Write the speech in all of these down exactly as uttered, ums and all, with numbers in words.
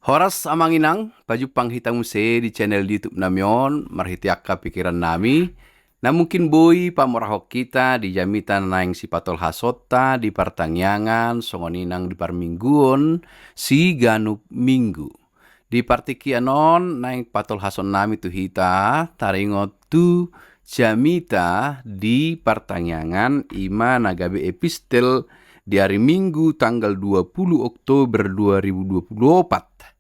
Horas amang inang, pajumpang hita muse di channel YouTube nami on, marhite angka pikiran nami, na mungkin boi pamorahon hita di jamita naeng sipatolhasonta di partangiangan, songon i nang di parmingguon, siganup minggu. Di partingkian on, naeng patolhason nami tu hita, taringot tu jamita di partangiangan, i ma na gabe epistel di ari Minggu tanggal dua puluh Oktober dua ribu dua puluh opat.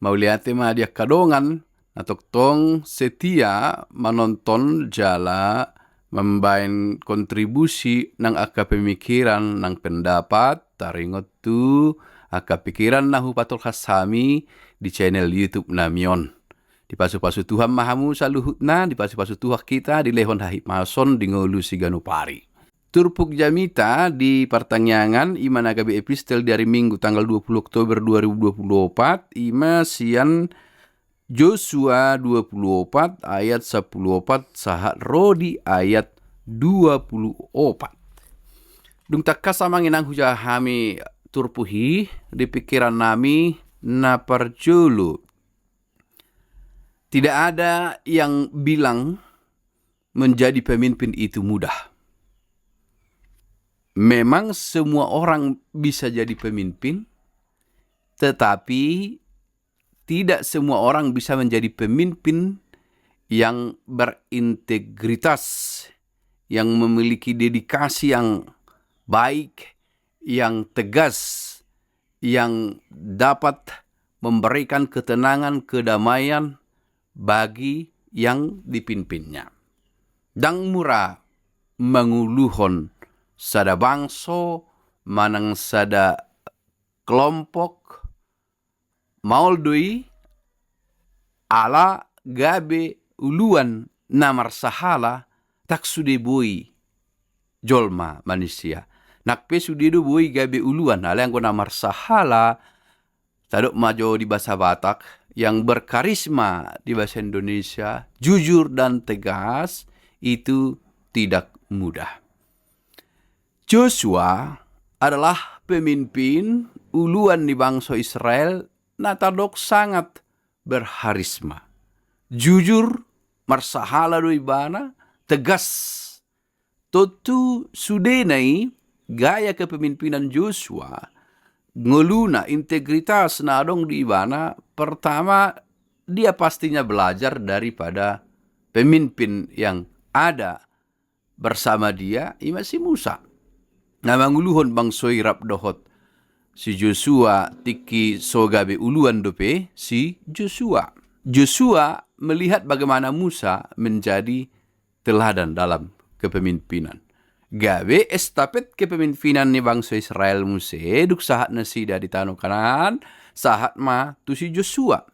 Mauliate ma di angka dongan, na tongtong setia manonton jala mambaen kontribusi nang angka pemikiran nang pendapat, taringot tu angka pikiran na hupatolhas hami di channel YouTube nami on. Dipasupasu Tuhan ma hamu saluhutna, dipasupasu Tuhan hita, dilehon hahipason di ngolu siganup ari. Turpuk jamita di partangiangan, i ma na gabe epistel di ari Minggu tanggal dua puluh Oktober dua ribu dua puluh opat, i ma sian Josua dua puluh opat ayat sapuluh opat sahat ro di ayat dua puluh opat. Dung tangkas amang inang hujaha hami turpuk i, di pikiran nami na parjolo. Tidak ada yang bilang menjadi pemimpin itu mudah. Memang semua orang bisa jadi pemimpin, tetapi tidak semua orang bisa menjadi pemimpin yang berintegritas, yang memiliki dedikasi yang baik, yang tegas, yang dapat memberikan ketenangan, kedamaian bagi yang dipimpinnya. Ndang mura manguluhon sada bangso manang sada kelompok, maol do i ala gabe uluan na marsahala, ndang sude boi jolma manisia. Nang pe sude do boi gabe uluan, alai anggo na marsahala, tadok ma jo di bahasa Batak, yang berkarisma di bahasa Indonesia, jujur dan tegas, itu tidak mudah. Josua adalah pemimpin uluan ni bangso Israel na tadok sangat berharisma. Jujur, marsahala do ibana, tegas. Tontu sudena i, gaya kepemimpinan Josua, ngoluna, integritas na adong di ibana, pertama, dia pastinya belajar daripada pemimpin yang ada bersama dia, i ma si Musa. Na manguluhon bangso i rap dohot si Josua tingki so gabe uluan dope si Josua. Josua melihat bagaimana Musa menjadi teladan dalam kepemimpinan. Gabe estafet kepemimpinan ni bangso Israel muse, dung sahat nasida di tano Kanaan, sahat ma tu si Josua.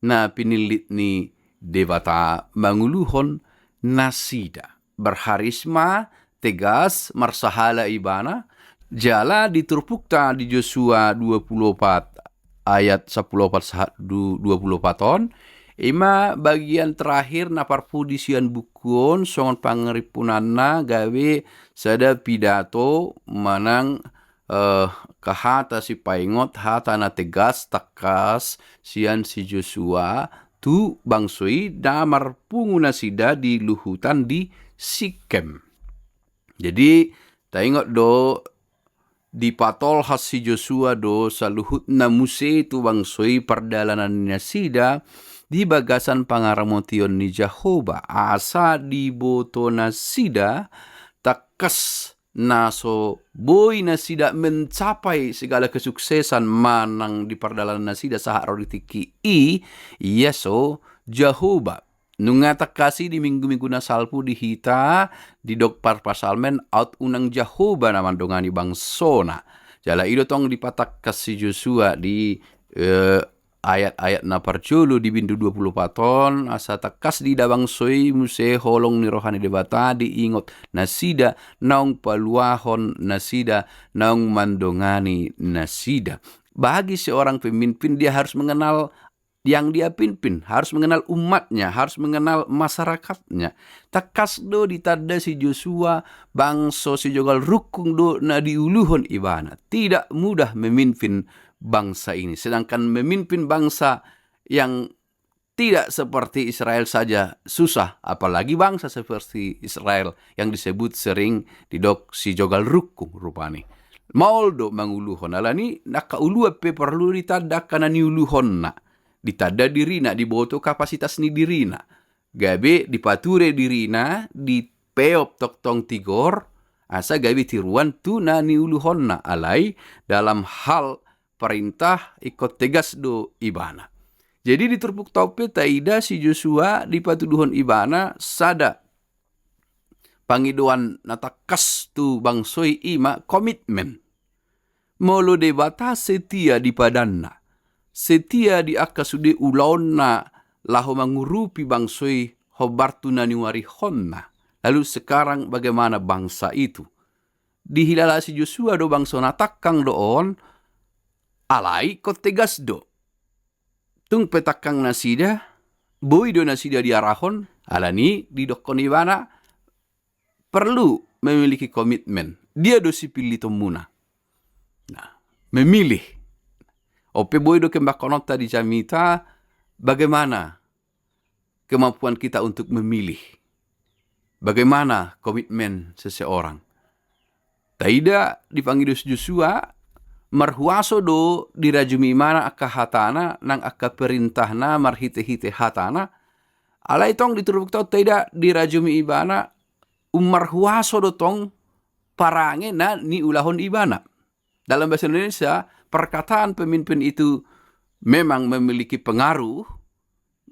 Na pinillit ni Debata manguluhon nasida. Berharisma, tegas, marsahala ibana, jala di turpukta di Josua dua puluh opat ayat sapuluh opat sahat du-, dua puluh opat on, i ma bagian terakhir na parpudi sian buku on, songon pangarimpunanna gabe sada pidato manang eh, angka hata sipaingot, hata na tegas, tangkas, sian si Josua, tu bangso i na marpungu nasida di luhutan di Sikem. Jadi, taingot do, dipatolhas si Josua do saluhutna muse tu bangso i pardalanan ni nasida di bagasan pangaramotion ni Jahowa, asa diboto nasida tangkas na so boi nasida mencapai segala kesuksesan manang di pardalanan nasida sahat ro di tingki i, ia so Jahowa. Nunga tangkas i di minggu-minggu na salpu di hita, didok parpsalmen, aut unang Jahowa na mandongani bangsona. Jala i do tong dipatangkas si Josua di, eh, ayat-ayat na parjolo di bindu dua puluh opat on, asa tangkas diida bangso i muse holong ni roha ni Debata, diingot nasida, naung paluahon nasida, naung mandongani nasida. Bagi seorang pemimpin, dia harus mengenal yang dia pimpin, harus mengenal umatnya, harus mengenal masyarakatnya. Tangkas do ditanda si Josua, bangso sijogal rungkung do na diuluhon ibana. Tidak mudah memimpin bangsa ini. Sedangkan memimpin bangsa yang tidak seperti Israel saja susah, apalagi bangsa seperti Israel yang disebut sering didok sijogal rungkung rupani. Maol do manguluhon, alani angka uluan pe porlu ditanda angka na niuluhonna, ditanda dirina, diboto kapasitas ni dirina, gabe dipature dirina, dipeop tongtong tigor, asa gabe tiruan tu na niuluhonna. Alai dalam hal perintah ingkon tegas do ibana. Jadi di turpukta on pe taida si Josua dipatuduhon ibana sada pangidoan na tangkas tu bangso i, ima komitmen. Molo Debata setia di padanna, setia di angka sude ulaonna laho mangurupi bangso i hombar tu na niuarihonna, lalu sekarang bagaimana bangsa itu? Dihilala si Josua do bangso na tangkang do on, alai ingkon tegas do. Tung pe tangkang nasida, boi do nasida diarahon, alani didokkon ibana, perlu memiliki komitmen. Dia do sipillitonmuna? Nah, memilih. On pe boi do kembakononta di jamita, bagaimana kemampuan kita untuk memilih? Bagaimana komitmen seseorang? Taida dipangido si Josua, marhuaso do dirajumi ibana angka hatana, nang angka perintahna marhitehite hatana. Alai tong di turpukta on taida dirajumi ibana, ummarhuaso do tong parange na niulahon ibana. Dalam bahasa Indonesia, perkataan pemimpin itu memang memiliki pengaruh,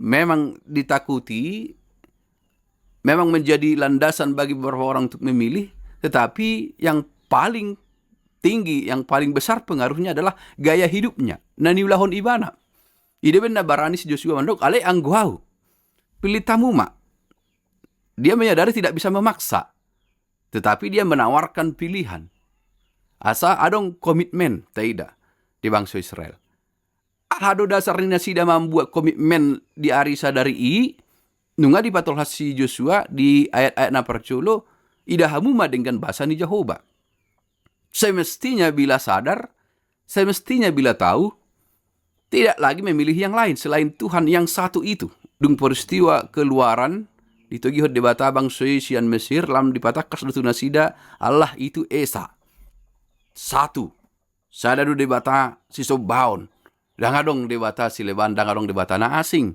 memang ditakuti, memang menjadi landasan bagi beberapa orang untuk memilih, tetapi yang paling tinggi, yang paling besar pengaruhnya adalah gaya hidupnya, na niulahon ibana. I do umbahen na barani si Josua mandok, alai anggo au, pillit hamu ma. Dia menyadari tidak bisa memaksa, tetapi dia menawarkan pilihan. Asa adong komitmen taida di bangso Israel. Aha do dasar ni nasida mambuat komitmen di ari sadari i? Nunga dipatolhas si Josua di ayat-ayat na parjolo, ida hamu ma denggan basa ni Jahowa. Semestinya bila sadar, semestinya bila tahu, tidak lagi memilih yang lain selain Tuhan yang satu itu. Dung peristiwa keluaran, ditogihon Debata bangso i sian Mesir, lam dipatangkas do tu nasida, Allah itu Esa. Satu. Sada do Debata sisombaon. Ndang adong debata sileban, ndang adong debata na asing.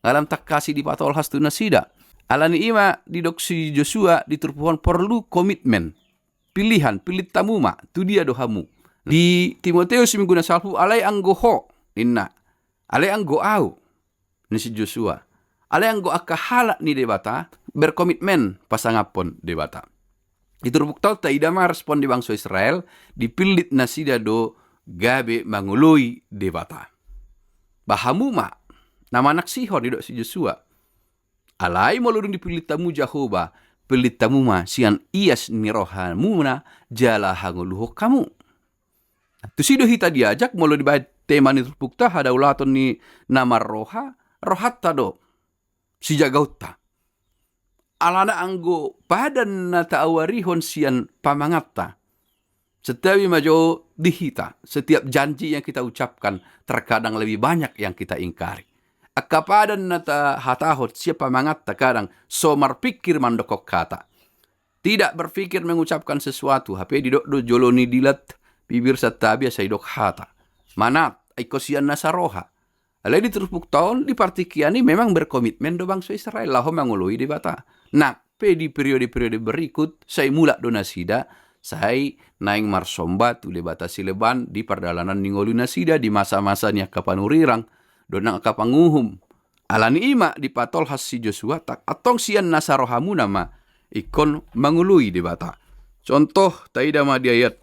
Nga lam tangkasi dipatolhas tu nasida. Alani i ma didok si Josua di turpuk on porlu komitmen. Pilihan, pillit hamu ma, tu dia do hamu. Di Timoteus minggu na salpu, alai anggo ho, ninna. Alai anggo au, ninna si Josua. Alai anggo angka halak ni Debata, berkomitmen pasangaphon Debata. Di turpukta on taida ma respon di bangso Israel, dipillit nasida do gabe mangoloi Debata. Ba hamu ma na manaksihon, didok si Josua. Alai molo dung dipillit hamu Jahowa, pillit hamu ma sian ias ni rohamuna jala hangoluhon hamu. Tusi do hita diajak molo dibaen tema ni turpukta, hadaulaton ni na marroha, rohanta do sijagaonta. Alana anggo padan na taawarihon sian pamanganta, santabi ma jo di hita, setiap janji yang kita ucapkan, terkadang lebih banyak yang kita ingkari. Angka padan na tahatahon sian pamanganta kadang so marpikir mandokkon hata. Tidak berpikir mengucapkan sesuatu, hape didok do jolo ni dilat bibir santabi asa didok hata. Manat, ai ingkon sian nasa roha. Alai di turpukta on, di partingkian i memang berkomitmen do bangso Israel laho mangoloi Debata. Nang pe di periode-periode berikut, sai mulak do nasida, sai naeng marsomba tu debata sileban di pardalanan ni ngolu nasida, di masa-masa ni angka panurirang dohot nang angka panguhum. Alani i ma dipatolhas si Josua, antong sian nasa rohamuna ma ingkon mangoloi Debata. Contoh, taida ma di ayat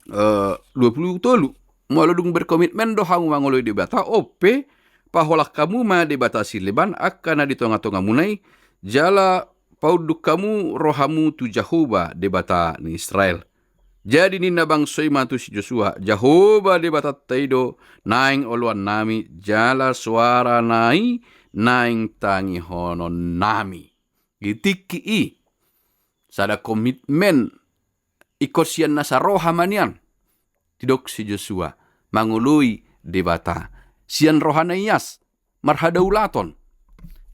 eh, dua puluh tolu. Molo dung berkomitmen do hamu mangoloi Debata, on pe, paholang hamu ma debata sileban angka na di tonga-tongamuna i, jala paunduk hamu rohamu tu Jahowa, Debata ni Israel. Jadi ninna bangso i ma tu si Josua, Jahowa Debatanta i do naeng oloannami, jala soarana i naeng tangihononnami. Di tingki i, sada komitmen, ingkon sian nasa roha ma nian. Didok si Josua, mangoloi Debata sian roha na ias, marhadaulaton.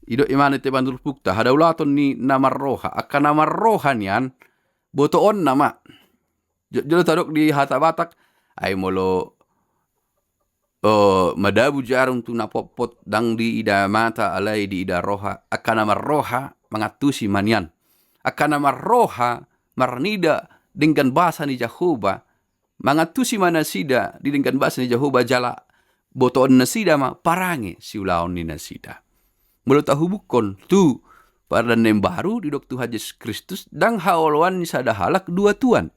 Didok ibana i tu turpukta, hadaulaton ni na marroha. Angka na marroha nian, botoonna ma. Jolo tadok di hata Batak, ai molo madabu jarum tu na potpot, ndang diida mata alai diida roha. Angka na marroha mangantusi ma nian. Angka na marroha marnida denggan basa ni Jahowa, mangantusi ma nasida di denggan basa ni Jahowa jala botoon nasida ma parange siulaon ni nasida. Molo tahubungkon tu Parange na Imbaru, didok Tuhan Jesus Kristus, ndang haoloan ni sada halak dua tuan.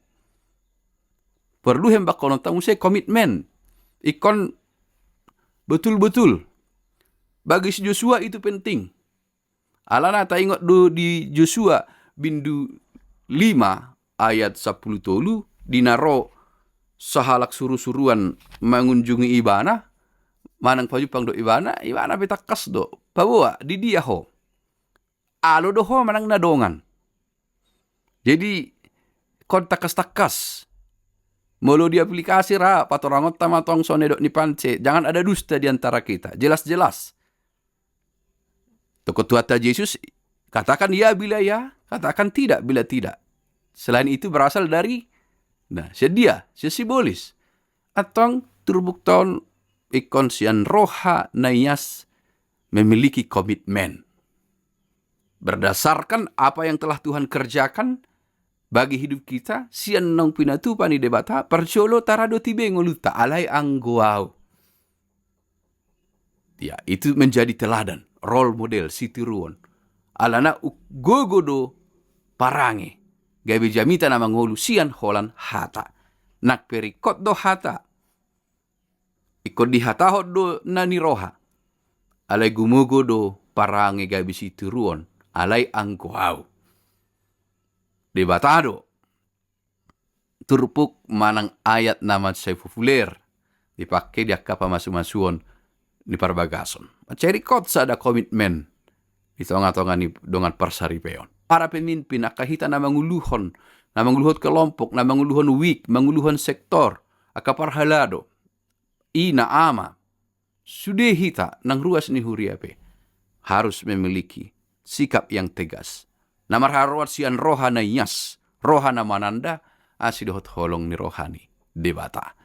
Porlu hembangkononta muse komitmen. Ingkon botul-botul. Bagi si Josua itu penting. Alana taingot do di Josua bindu lima ayat sampulu tolu, di na ro sahalak suru-suruan mangunjungi ibana, manang pajumpang do ibana, ibana pe tangkas do paboa di dia ho. Alo do ho manang na dongan. Jadi ingkon tangkas-tangkas. Molo di aplikasi ra, patorangonta ma tong songon didok ni Pance, jangan ada dusta di antara kita. Jelas-jelas. Tongtong tu hata Jesus, katakan ya bila ya, katakan tidak bila tidak. Selain itu berasal dari, nah, sian dia, sian sibolis. Antong turpukta on ingkon sian roha na ias, memiliki komitmen. Berdasarkan apa yang telah Tuhan kerjakan bagi hidup kita, sian naung pinatupa ni Debata, parjolo tara dohot i be ngolunta, alai anggo au. Ya, itu menjadi teladan, role model, sitiruon. Alana gogo do parange gabe jamita na mangolu sian holan hata. Nang pe ringkot do hata, ingkon dihatahon do na ni roha. Alai gumogo do parange gabe sitiruon, alai anggo au. Debata do. Turpuk manang ayat na mansai populer dipake di angka pamasu-masuon ni parbagason. Mansai ringkot sada komitmen di tonga-tonga ni dongan parsaripeon. Para pemimpin, angka hita na manguluhon, na manguluhon kelompok, na manguluhon wijk, manguluhon sektor, angka parhalado, ina, ama, sude hita nang ruas ni huria pe harus memiliki sikap yang tegas. Na marharoan sian roha na ias, roha na mananda, asi dohot holong ni roha ni Debata.